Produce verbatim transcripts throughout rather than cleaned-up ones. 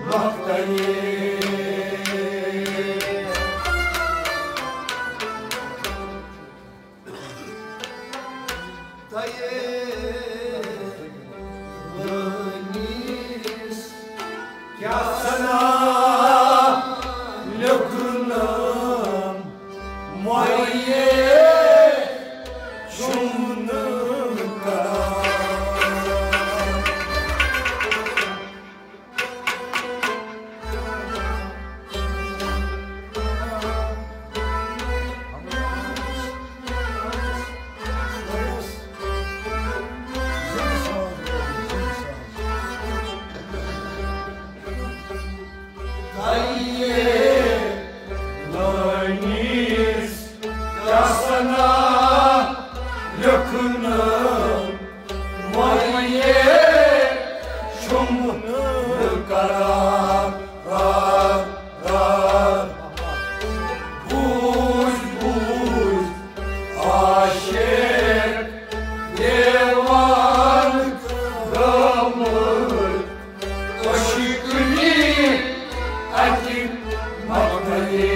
مقتدی۔ کیٛاہ سنا لیوٚکھنم مۄیے چھُم نہٕ کران۔ لٲنِس کیٛاہ سنا لیوٚکھنم مۄیے چھُم نہٕ کران۔ رار، رار۔ بوٗزۍ، بوٗزۍ، عاشق دیوان گٲمٕتۍ، عشقٕنی اَکہِ مقتدی۔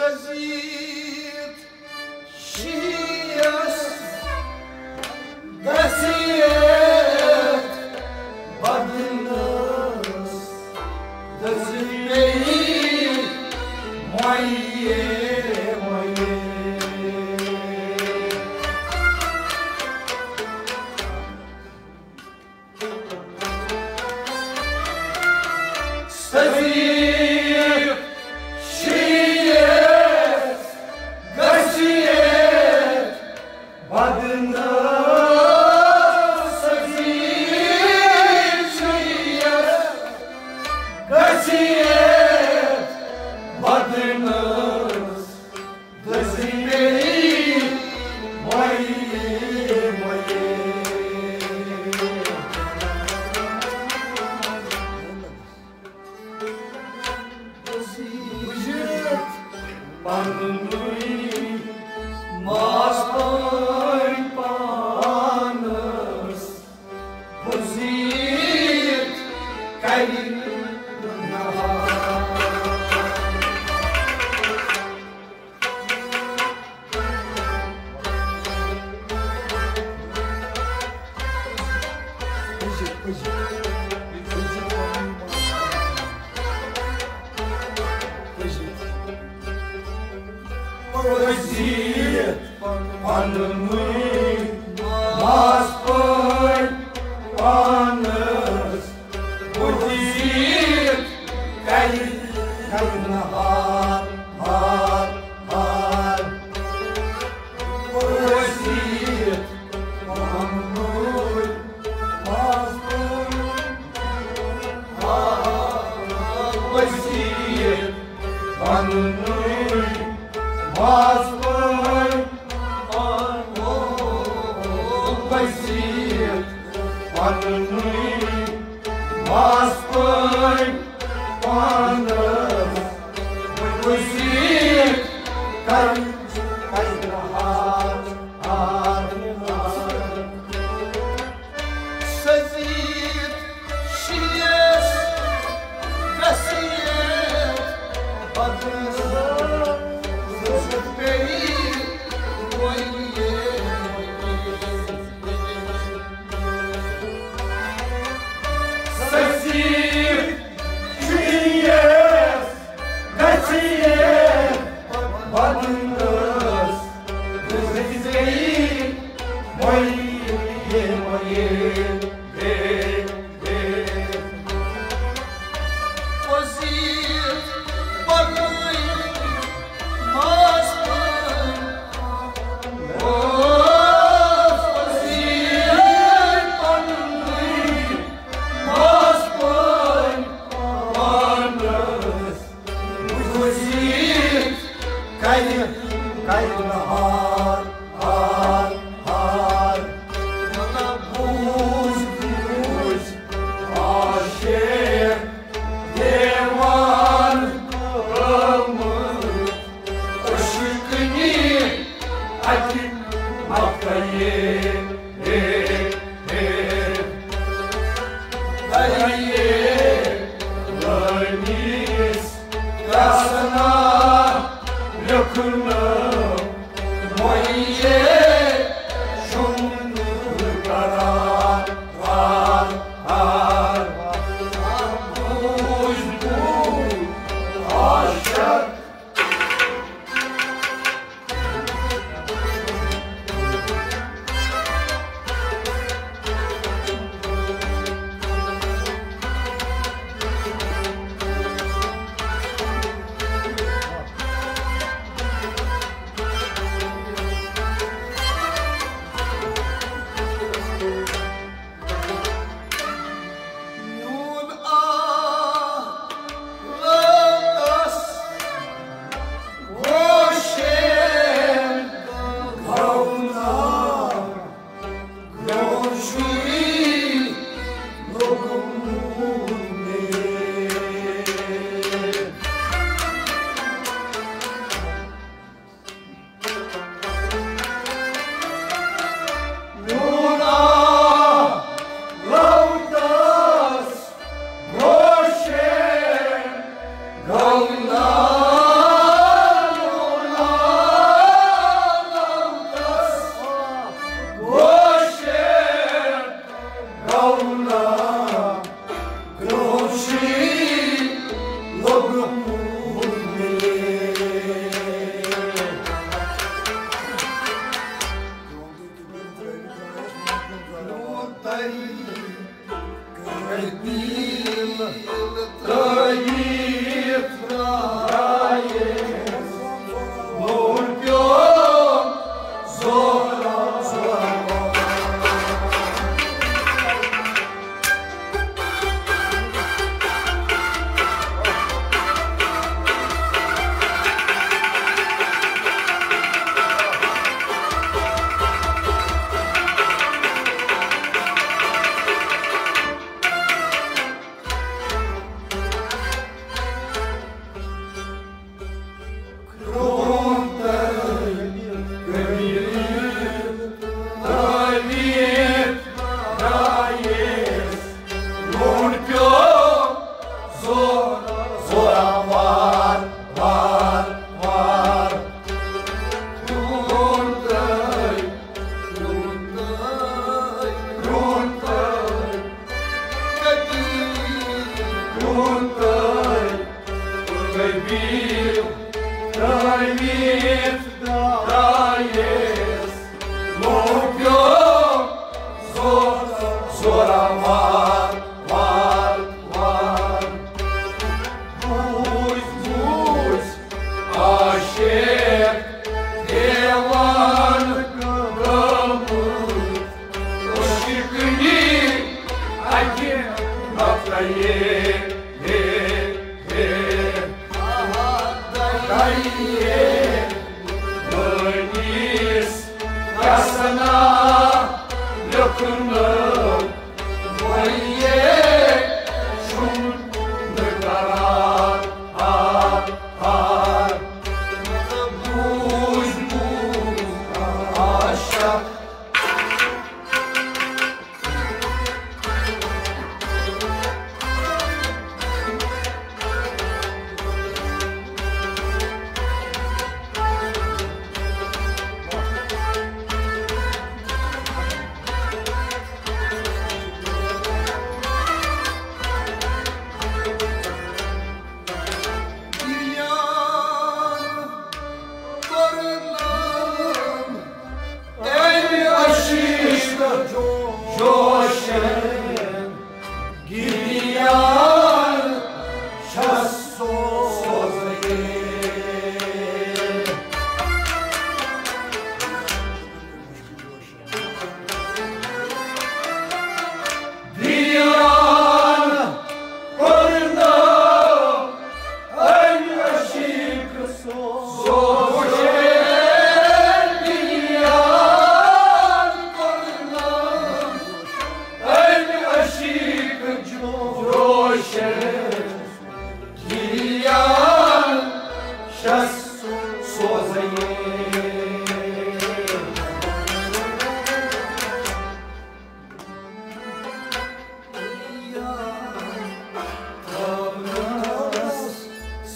سزیت شیس گژھِ بدنس دٔسۍ پیٚیہِ مۄیے مۄیے۔ سزیت شیس گژھِ بدنس، سزیت شیس گژھِ بدنس۔ دٔسۍ پیٚیہِ مۄیے مۄیے۔ بُزِتھ پننُے ماس پٲنۍ پانس، بُزِتھ کرِ نہار۔ پننُے ماس پٲنۍ پانس، بُزِتھ کرِ نہار، ہار، ہار۔ بُزِتھ پننُے ماس پٲنۍ پانس، بُزِتھ پننُے ماس پٲنۍ بُزِتھ پننُے ماس پٲنۍ پانس، بُزِتھ سزیٖد شیٖس گژھِ یہِ بدلہٕ بیٚیہِ وۄنۍ۔ سزیٖد شیٖس گژھِ یہِ بدلہٕ بیٚیہِ وۄنۍ۔ وزیر پنُن ماس پنُن۔ اوس وزیر پنُن ماس پنُن پانس۔ وزیر کرِ، کرِ نہار، ہار، ہار۔ بوٗز، بوٗز، عاشق دیوان آمُت۔ عشقنی اکہِ مکیے، ہے، ہے۔ درے لٲنِس گژھنا لیکھنہٕ وۄنۍ یہِ شُنٛد کران۔ ہار، ہار، بوٗز، بوٗز، عاشق۔ میون آہ لٲگس گوشن گونا، گوشی لوگمون۔ میون آہ لوٹس گوشن گونا، میون آہ لوٹس گوشن گونا۔ گوشی لوگمون۔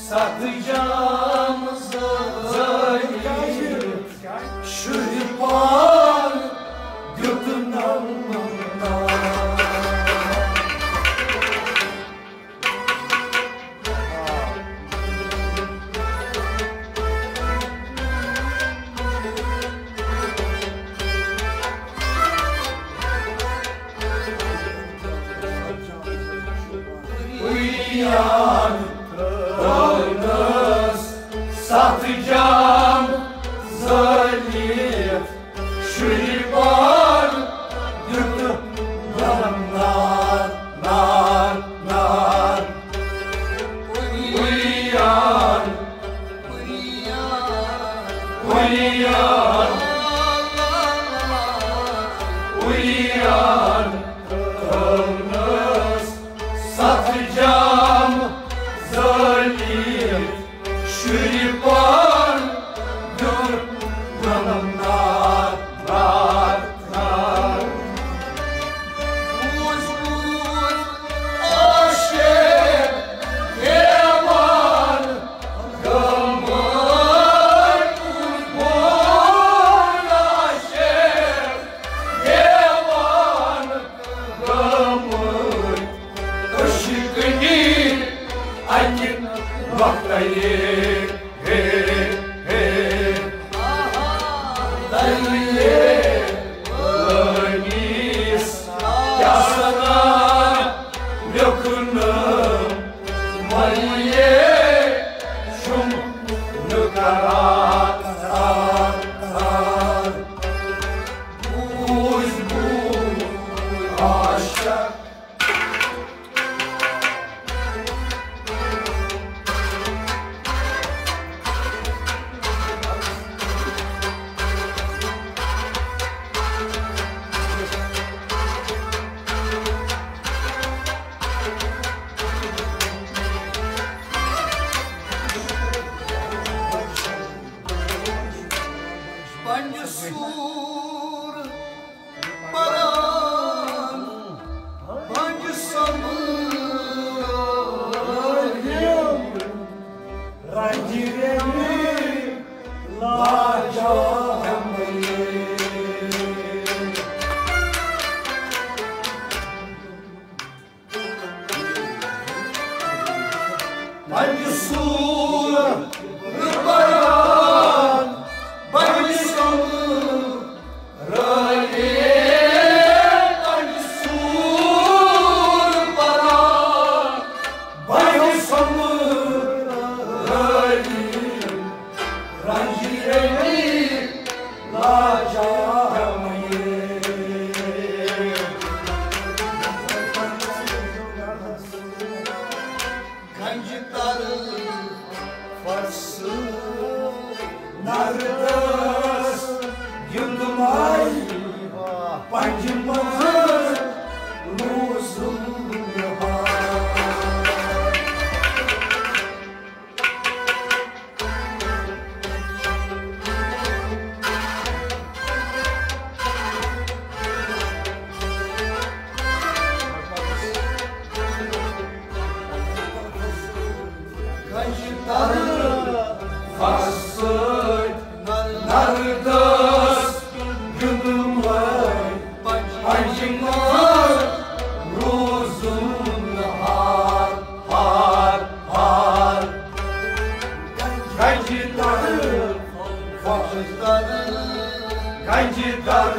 ستھ جام زٲلِتھ شُرۍ پان دیُت نمنا۔ عریان ترٛٲونَس ستھ جام زٲلِتھ شُرۍ پان دیُت نار، نار، نار۔ عریان، عریان، عریان ترٛٲونَس ستھ جام زٲلِتھ شُرۍ پان دیُت نمنا۔ نار، نار، نار۔ بوٗز، بوٗز، عاشق دیوان، غمہٕ بوٗز، بوٗز، عاشق دیوان، غمہٕ عشقٕنی اَکہِ نۄقطہٕ۔ ہے، ہے، دریا ٲنِس کیٛاہ سنا لیوٚکھُن مۄیے چھُم نہٕ قرار۔ بوٗز، بوٗز، عاشق۔ پنجہِ سوٗر پران، پنجہِ سمٲے رنجہِ رنجہِ لاجواب۔ پنجہِ سوٗر پران، پنجہِ سمٲے رنجہِ، پنجہِ سوٗر پران، پنجہِ سمٲے رنجہِ، رنجہِ رنجہِ لاجواب۔ گنجہِ تر فصل نردس گِنٛدماے پنجہِ منٛز روزُن بہار۔ گنجہِ تر فصل نردس گِنٛدماے پنجہِ منٛز روزُن ہار، ہار، ہار۔ گنجہِ تر فصل، گنجہِ تر،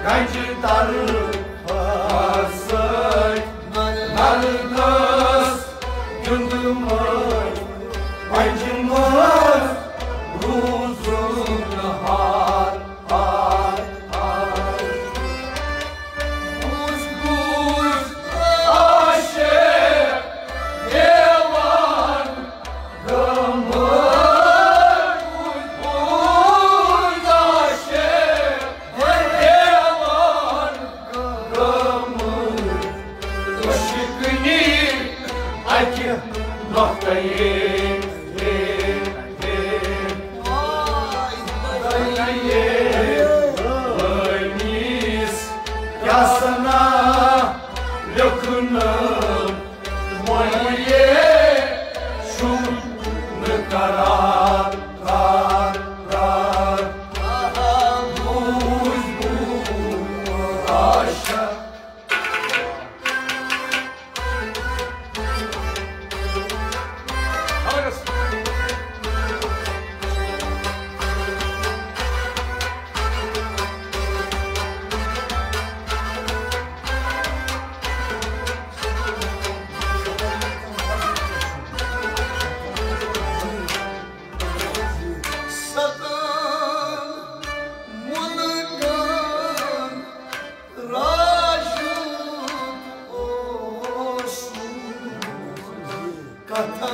گنجہِ تر فصل نردس گِنٛدماے پنجہِ منٛز روزُن ہار، ہار، ہار۔ بوٗز، بوٗز، عاشق دیوان، غمہٕ بوٗز، بوٗز، عاشق دیوان، غمہٕ عشقٕنی اَکہِ نۄقطہٕ۔ کیٛاہ سنا لیوٚکھُن ستن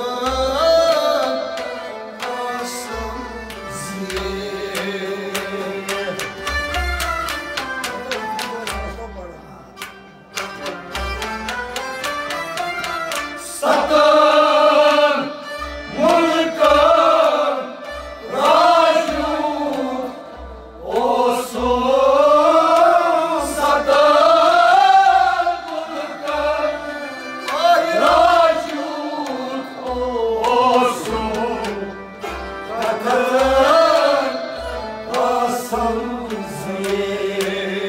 ملکن راجیوٗ اوسُم، ستن ملکن راجیوٗ اوسُم، ستن آسم زیر۔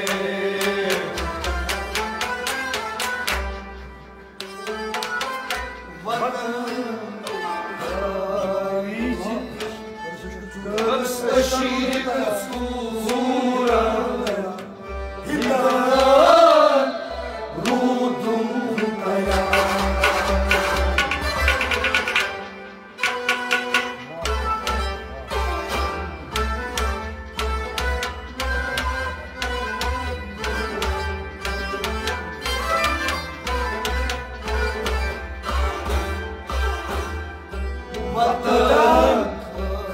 وطن خارج کٔرٕس عشیٖق ژوٗرن، ہِتن روٗدُم تیار۔ وطن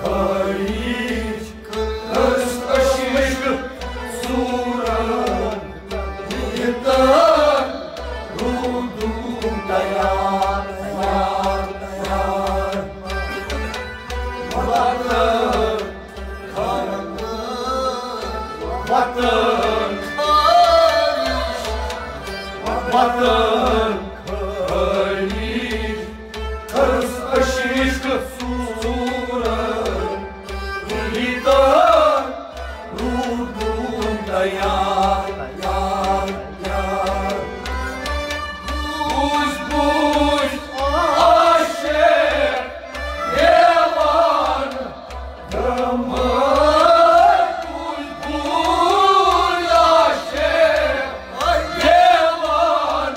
خٲیِش کٔرٕس عشیٖق ژوٗرن، یہِ تہٕ روٗدُم تیار، تیار، تیار۔ وطن، وطن، وطن خٲیِش کٔرٕس عشیٖق ژوٗرن، یہِ تہٕ روٗدُم تیار، یار، یار۔ بوٗزۍ، بوٗزۍ، عاشق دیوان غمہٕ، بوٗزۍ، بوٗزۍ، عاشق دیوان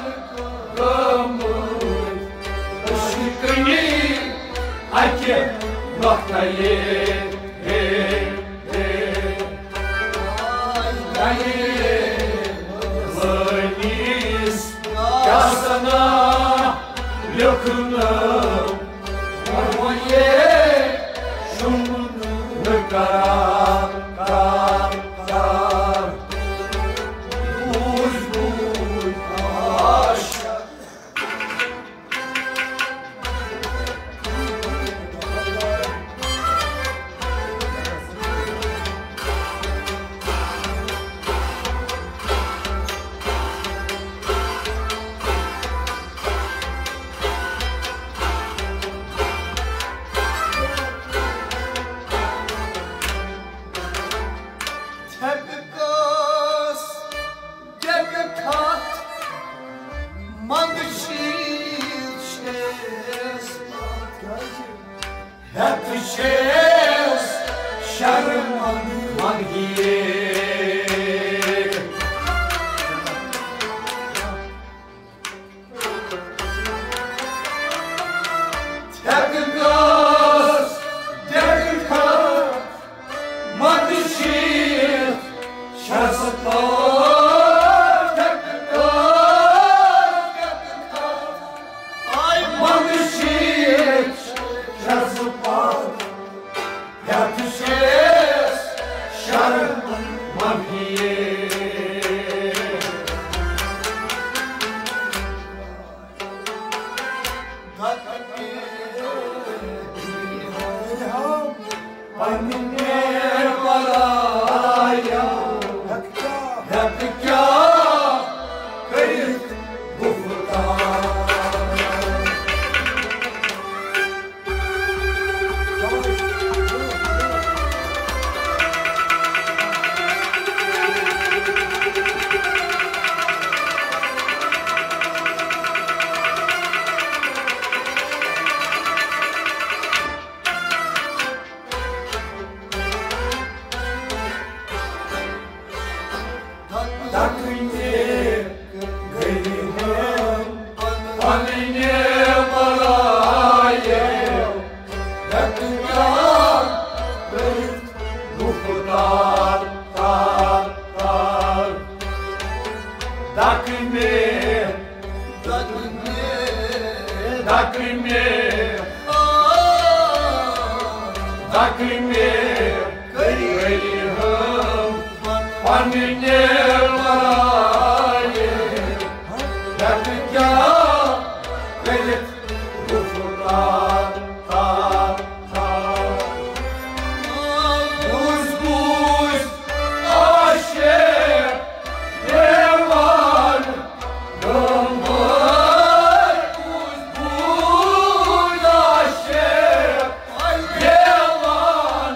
غمہٕ، عشقٕچ اَکہِ نۄقطہٕ یہِ، ہے، ہے۔ لٲنِس کیٛاہ سنا لیوٚکھنَم، وۄنۍ یے شُنٛد کران، کران، کران۔ بوٗزۍ، بوٗزۍ، آش۔ ٹھیکہٕ کٲس ٹھیکہٕ کتھ منٛگہٕ شیٖر چھیس، ہٮ۪تھ چھیس شرمنٛد منٛگہٕ یے۔ ٹھیکہٕ کٲس ٹھیکہٕ کتھ منٛگہٕ شیٖر چھیس، ٹھیکہٕ کٲس ٹھیکہٕ کتھ منٛگہٕ شیٖر چھیس، پتھ ہٮ۪تھ چھیس شرمنٛد منٛگہٕ یے۔ پننہِ بلایو ہٮ۪کہٕ کیٛاہ کٔرِتھ گُفتار؟ دکہٕ مےٚ، دکہٕ مےٚ کٔرۍ ہم پننہِ لڑایہِ، ہٮ۪کہٕ کیٛاہ کٔرِتھ گُفہٕ تار، تار، تار۔ بوٗز، بوٗز، عاشق دیوان، گوٚمُت بوٗز، بوٗز، عاشق دیوان،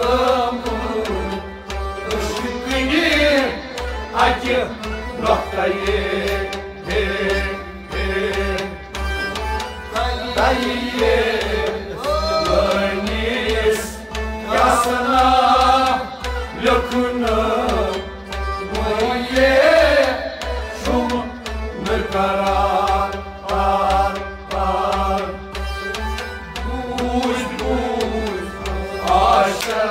گوٚمُت عشقٕچ اَکہِ نۄقطہٕ۔ ہے، ہے، ہے۔ تَلہِ لٲنِس کیٛاہ سنا لیوٚکھُن، مۄیہِ چھُم نہٕ قرار، قرار، قرار۔ بوٗز، بوٗز، عاشق۔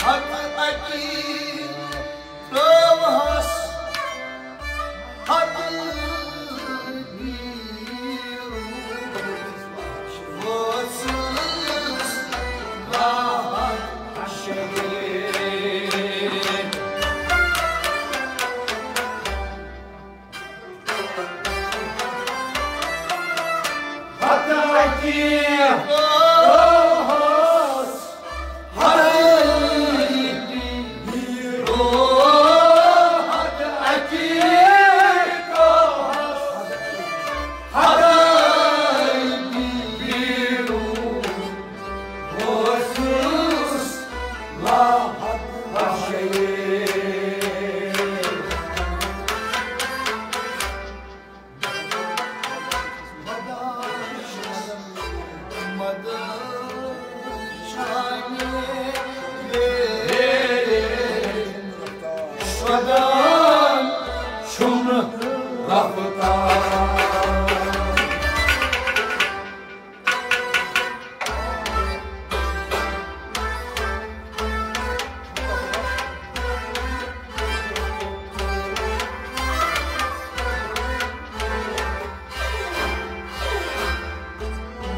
ہتہٕ اَکی ترٛٲوہَس، ہتہٕ بیٖرُو وٲژٕس راحت شریٖف۔ ہتہٕ اَکی ترٛٲوہَس، ہتہٕ بیٖرُو، ہتہٕ اَکی ترٛٲوہَس، ہتہٕ بیٖرُو، اوسُس لاحق شریٖف۔ شدان چھُم رفتار۔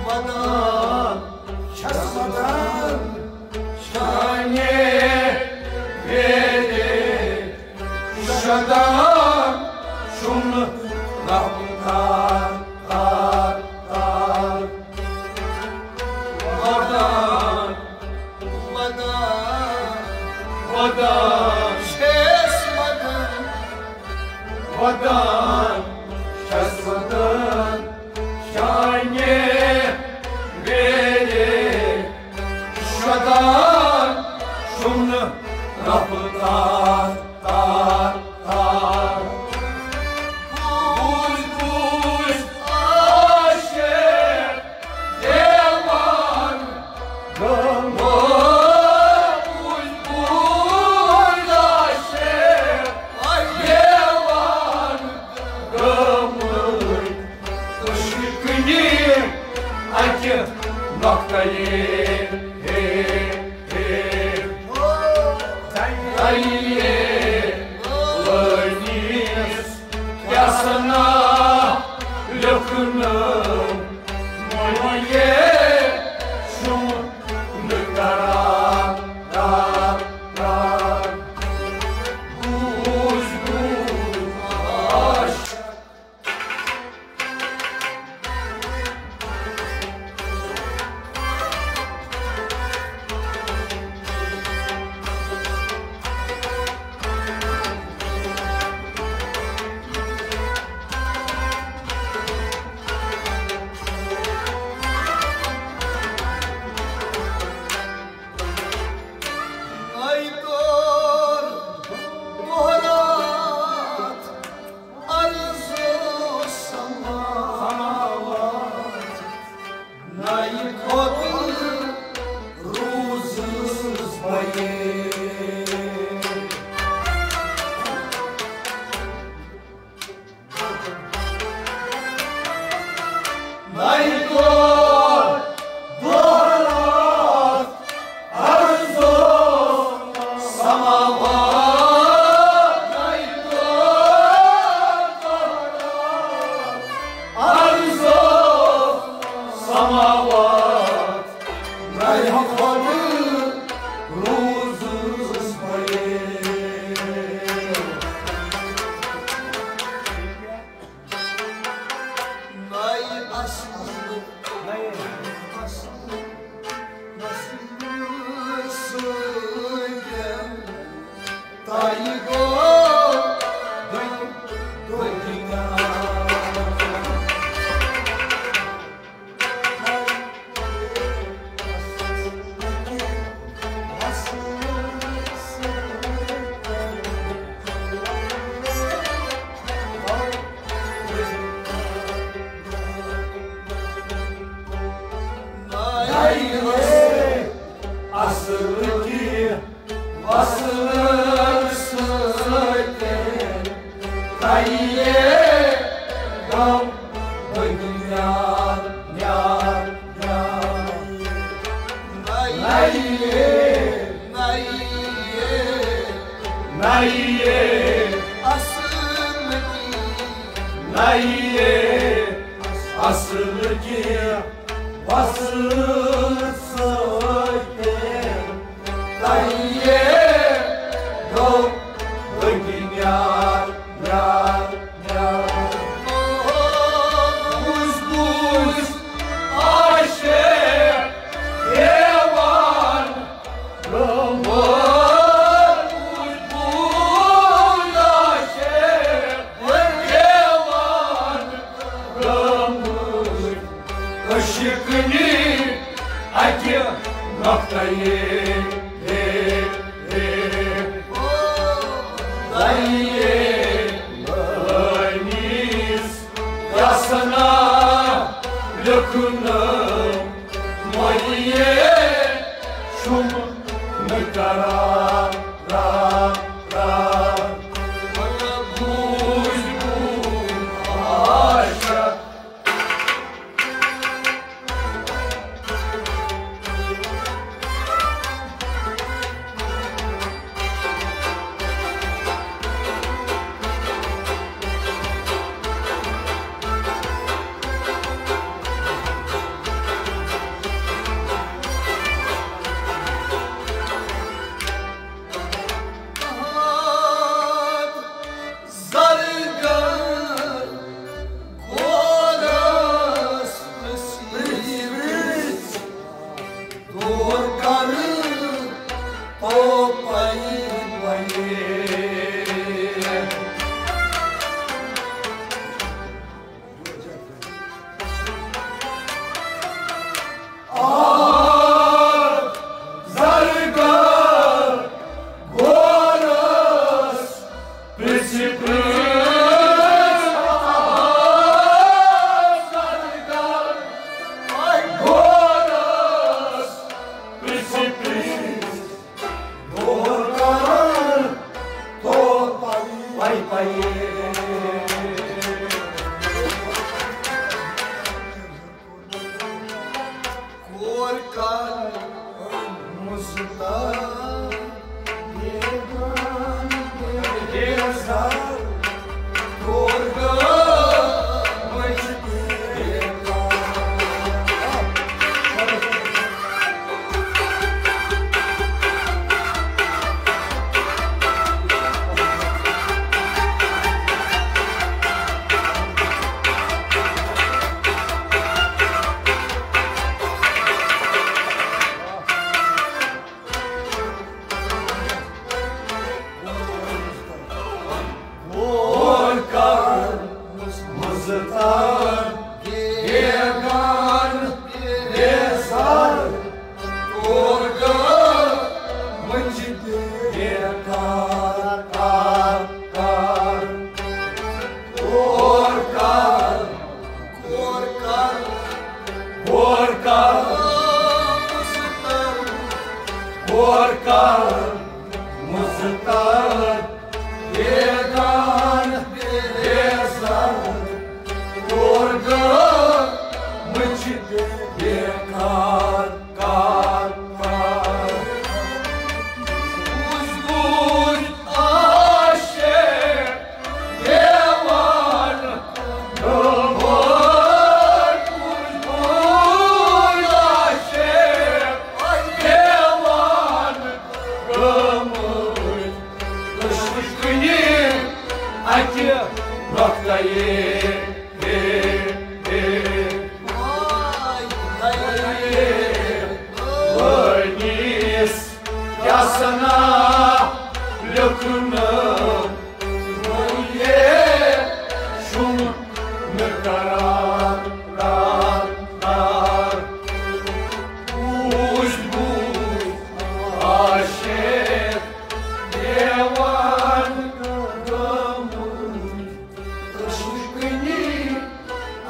ودان چھَس ودان شانہِ ویلہِ، شدان چھُم رفتار، تار، تار۔ ودان، ودان، ودان چھَس ودان، ودان چھَس ودان شانہِ ویلہِ، شدان چھُم رفتار، تار، تار۔ بوٗز، بوٗز، عاشق دیوان، گوٚمُت بوٗز، بوٗز، عاشق دیوان، گوٚمُت عشقٕچ اَکہِ نۄقطہٕ۔ ہے، ہے، تَلہِ لٲنِس کیٛاہ سنا لیوٚکھُن، مۄیہِ چھُم نہٕ قرار، قرار، قرار۔ بوٗز، بوٗز، عاشق۔ اصل کی وصل سۭتۍ تیٚلہِ گوٚو دُنیا نیار، نیار۔ نَیے، نَیے، نَیے، اصل کی، نَیے، اصل کی وصل سۭتۍ تیٚلہِ گوٚو دُنیا نیار، نیار۔ بوز، بوز، عاشق دیوان، بوز، بوز، عاشق دیوان، بوز۔ عشقنی اکہِ نقطہٕ یے، یے، یے۔ لَیے لٲنِس گژھنا لیکھنہٕ مۄیے چھُم نہٕ کران، را، را۔ بوٗز، بوٗز، عاشق۔ زرگر گورس پرژھ، پرژھ، دور کر تو پئی پئی۔ آ زرگر گورس پرژھ، پرژھ، زرگر گورس پرژھ، پرژھ، دور کرن تو پئی، پئی، پئی۔ کور کر مُزتر بیگانہٕ بیزار، کور کر مُزتر بیگانہٕ۔ کور کر مُزتر بیگانہٕ بیزار، کور کر مُزتر بیگانہٕ، کار، کار۔ کور کر، کور کر، کور کر، کور کر مُزتر بیگانہٕ بیزار، کور کر مُزتر بیگانہٕ۔ کار، کار۔ بوٗز، بوٗز، عاشق دیوان، بوٗز، بوٗز، عاشق دیوان، گٔمٕتۍ عشقٕنی اَکہِ نۄقطہٕ یے۔ ہے، ہے۔ وٲنِس کیٛاہ سنا لیوٚکھُن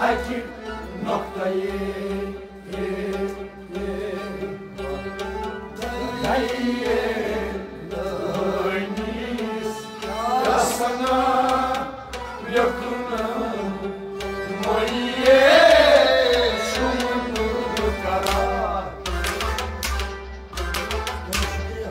اکہِ نۄقطہٕ یے، یے، یے، یے، لٲنِس رسنا۔